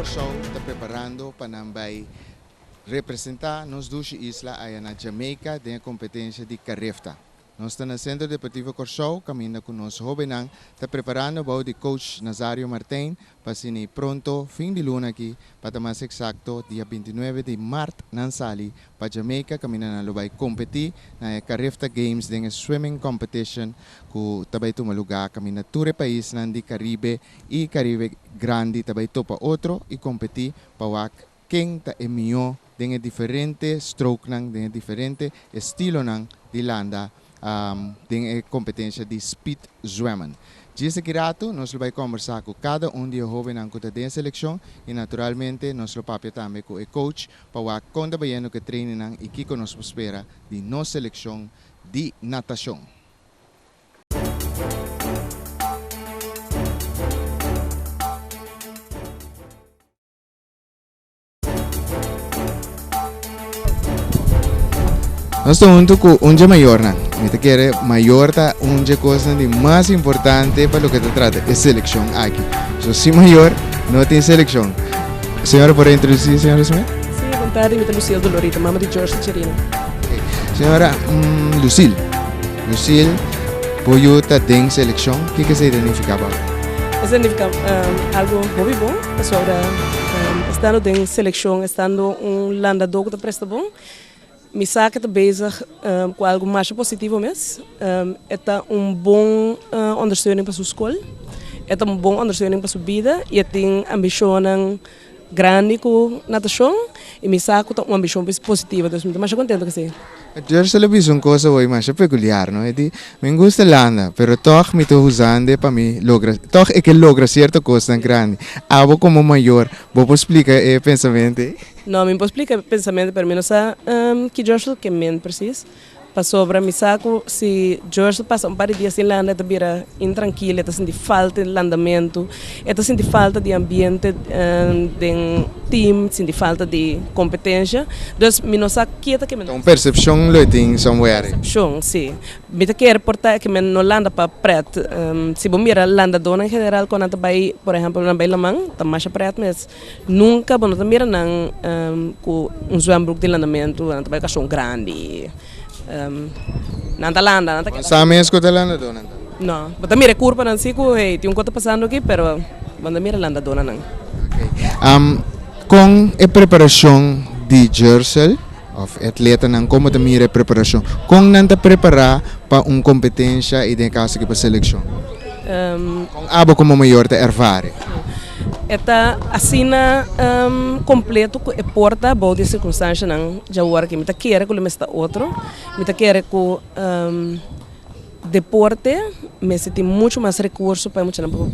Kòrsou ta preparando pa nan bai representá nos dushi isla aya na Jamaica den e kompetensia di Carifta. Nos ta na Sentro Deportivo Kòrsou kaminda ku nos hóbennan ta preparando bou di coach Nazario Martijn pa asina pronto fin di luna aki, pa ta mas eksakto dia 29 di mart nan sali pa Jamaica kaminda nan lo bai kompetí na e Carifta Games den e swimming competition ku ta bai tuma lugá kaminda tur e paisnan di Karibe i Karibe Grandi ta bai topa otro i kompetí pa wak ken ta e mihó den e diferente strokenan, den e diferente estilonan di landa den e kompetensia di speed zwemmen. Djis aki ratu nos lo bai kombersá ku kada un di e hóbennan ku ta den e selekshon i naturalmente nos lo papia tambe ku e coach pa wak kon ta bayendo ku e trainingnan i kiko nos por spera di nos selekshon di natashon. Nos ta huntu ku un dje mayornan. Mi ta kere mayor ta un dje kosnan di mas importante pa loke ta trata e selekshon aki. So sin mayor no tin selekshon. Señora por introdusí señora Smith? Sí, bon tardi, mi ta Lucille Dolorita, mama di George Cherino. Señora Lucille, Lucille, bo yu ta den selekshon, kiko esei ta nifiká pa bo? Esei ta nifiká algu hopi bon. Pasobra estando den seleccion, estando un landador cu ta presta bon, mi sa cu ta bezig cu algo masha positivo mes. E ta un bon ondersteuning pa su scol, e ta un bon ondersteuning pa su bida y e tin ambicionnan grandi cu natacion y mi sa cu ta un ambicion positivo, dus mi ta masha contento cu esey. George lo bisa un cosa hoy masha peculiar, no? E di, Mi gusta landa, pero tog mi ta usando pa mi logra, tog e ke logra cierto cosnan grandi. Abo como mayor, bo por splica e pensamento ei? No, mi por splica e pensamento, pero mi no sa ki George lo ke men precies. Pasobra mi sa ku si George ta pasa un par di dia sin landa e ta bira intrankil, e ta sinti falta di landamentu, e ta sinti falta di ambiente den team, sinti falta di kompetensha. Dus mi no sa ke ta ke men. Ta un persepshon lo e tin somewhere. Persepshon, si. Mi ta kere por ta ke men no landa pa pret. Si bo mira landadónan en general ku nan ta bai, por ehèmpel nan bai laman, ta masha pret mes. Nunka bo no ta mira nan ku un zwembroek di landamentu, nan ta bai okashon grandi. Nan ta landa, nan ta keda. Bo sa mes ku ta landadónan ta? No, bo ta mira e kurpanan si ku hey tin un kos ta pasando aki, pero bo no ta mira landadónan. Oké. Kon e preparashon di Jersel òf e atletanan kon bo ta mira e preparashon? Kon nan ta prepará pa un kompetensha i den e kaso aki pa selekshon? Kon abo komo mayor ta ervare? E ta asina kompleto ku e por ta bou di e sirkunstanshanan djawor aki. Mi ta kere ku lo mester ta otro. Mi ta kere ku deporte mester tin muchu mas rekurso pa e muchanan por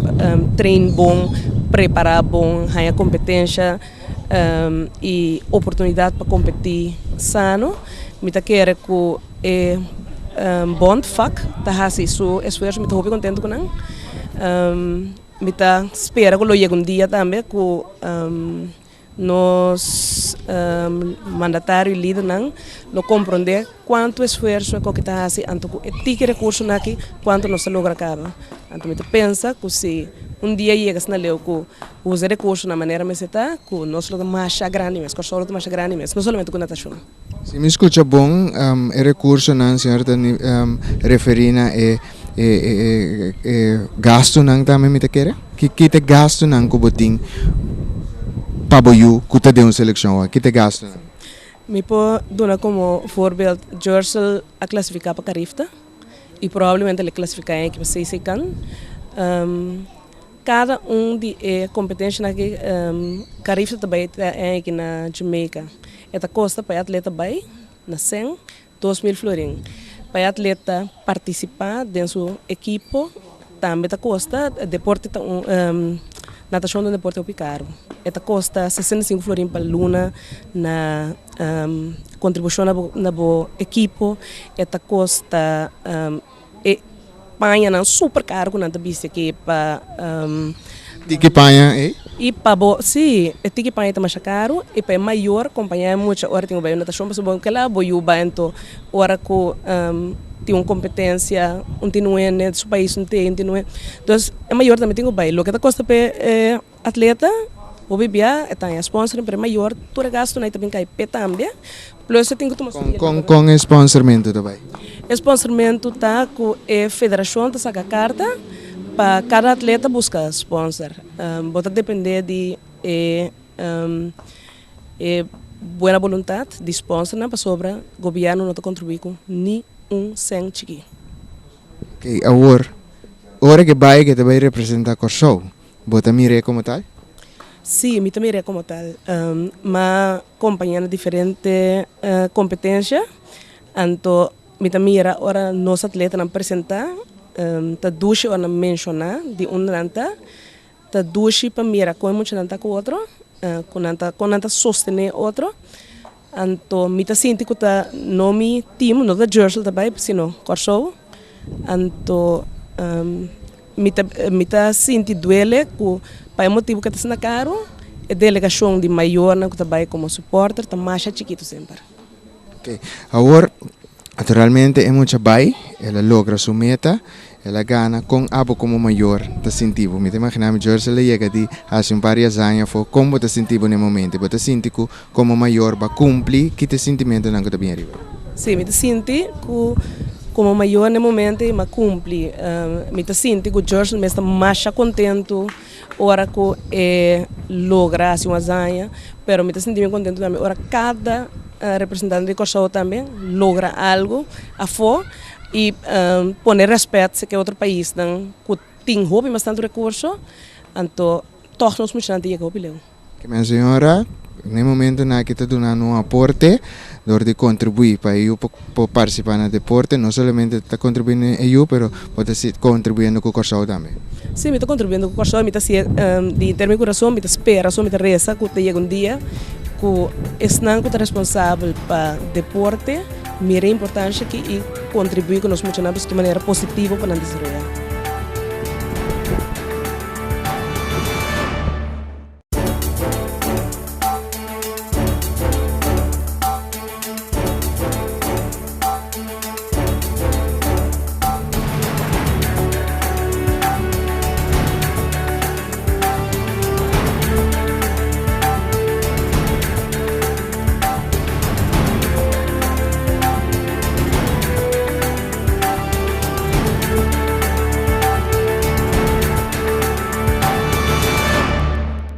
train bon, prepará bon, haña kompetensha i oportunidat pa kompetí sano. Mi ta kere ku e bond vak ta hasi su esfuerso. Mi ta hopi kontentu ku nan. Mi ta spera ku lo yega un dia tambe ku nos mandatario i lidernan lo komprondé kuantu esfuerso e koki ta hasi anto ku e tiki rekursonan aki kuantu nos ta logra kaba. Anto mi ta pensa ku si un dia yega asina leu ku usa e rekursonan manera mester ta ku nos lo ta masha grandi mes, Kòrsou lo ta masha grandi mes, no solamente ku natashon. Si mi skucha bon, e rekursonan señor ta referí na e e gastunan tambe mi ta kere? Ki ki ta e gastunan ku bo tin pa bo yu ku ta den un selekshon awor? Ki ta e gastunan? Mi por duna komo voorbeeld Gersel a klasifiká pa Carifta i probablemente lo klasifiká en ekipo CC Can. Kada un di e kompetenshanan aki Carifta ta bai ta en aki na Jamaica. E ta kosta pa e atleta bai na sen 2000 florin. Pa e atleta partisipá den su ekipo tambe ta kosta, deporte ta un natashon ta un deporte hopi karu. E ta kosta 65 florin pa luna na kontribushon na bo ekipo, e ta kosta E pañanan super caro cu nan ta bisti aki pa. Tiki paña ey? Y pa bo, si, e tiki paña ta masha caro y pa e mayor compaña e mucha ora tin cu bay un natacion pasobra bo kela bo yu bay anto ora cu tin un competencia un tin un hende su pais un tin un tin un hende entonces e mayor tambe tin cu bay loke ta costa pa e atleta. Hopi bia e ta haña sponsoring pero e mayor tur e gastunan ei ta bin kai p'e tambe. Plus e tin ku tuma su Kon kon kon e sponsormentu ta bai? E sponsormentu ta ku e federashon ta saka karta pa kada atleta buska sponsor. Bo ta depende di e e buena boluntat di sponsornan pasobra gobièrnu no ta kontribuí ku ni un sèn chikí. Oke, awor ora ke bai ke ta bai representá Kòrsou, bo ta mir'é komo tal? Sí, mi ta mir'é komo tal. M'a kompañá na diferente kompetensia, anto mi ta mira ora nos atletanan presentá, ta dushi ora nan menshoná di unda nan ta, Ta dushi pa mira kon e muchanan ta ku otro, ku nan ta kon nan ta sostené otro. Anto mi ta sinti ku ta no mi team, no ta Jersel ta bai, sino Kòrsou. Anto mi ta mi ta sinti duele ku pa e motibu ku e ta asina karu, e delegashon di mayornan ku ta bai komo supòrter ta masha chikitu semper. Ok, awor naturalmente e mucha bai, el a logra su meta, el a gana, kon abo komo mayor ta sinti bo? Mi ta imagina mi Jersel a yega di hasi un par di hazaña afó, kon bo ta sinti bo na e momento? Bo ta sinti ku komo mayor bo a kumpli? Ki ta e sintimentonan ku ta bini ariba? Sí, mi ta sinti ku komo mayor na e momento ei mi a kumpli. Mi ta sinti ku Jersel mes ta masha kontentu ora ku e logra hasi un hazaña, pero mi ta sinti mi kontentu tambe ora kada representante di Kòrsou tambe logra algu afó i pone rèspèt si ke otro paisnan ku tin hopi mas tantu rekurso, anto tòg nos muchanan ta yega hopi leu. Ke men señora na e momentonan aki ta dunando un aporte dor di kontribuí pa e yu por partisipá na deporte, no solamente ta kontribuí na e yu pero bo ta kontribuyendo ku Kòrsou tambe. Sí, mi ta kontribuyendo ku Kòrsou, mi ta hasié di henter mi kurason, mi ta spera, so mi ta resa ku ta yega un dia ku esnan ku ta responsabel pa deporte mira e importansha aki i kontribuí ku nos muchanan di manera positivo pa nan desaroyá.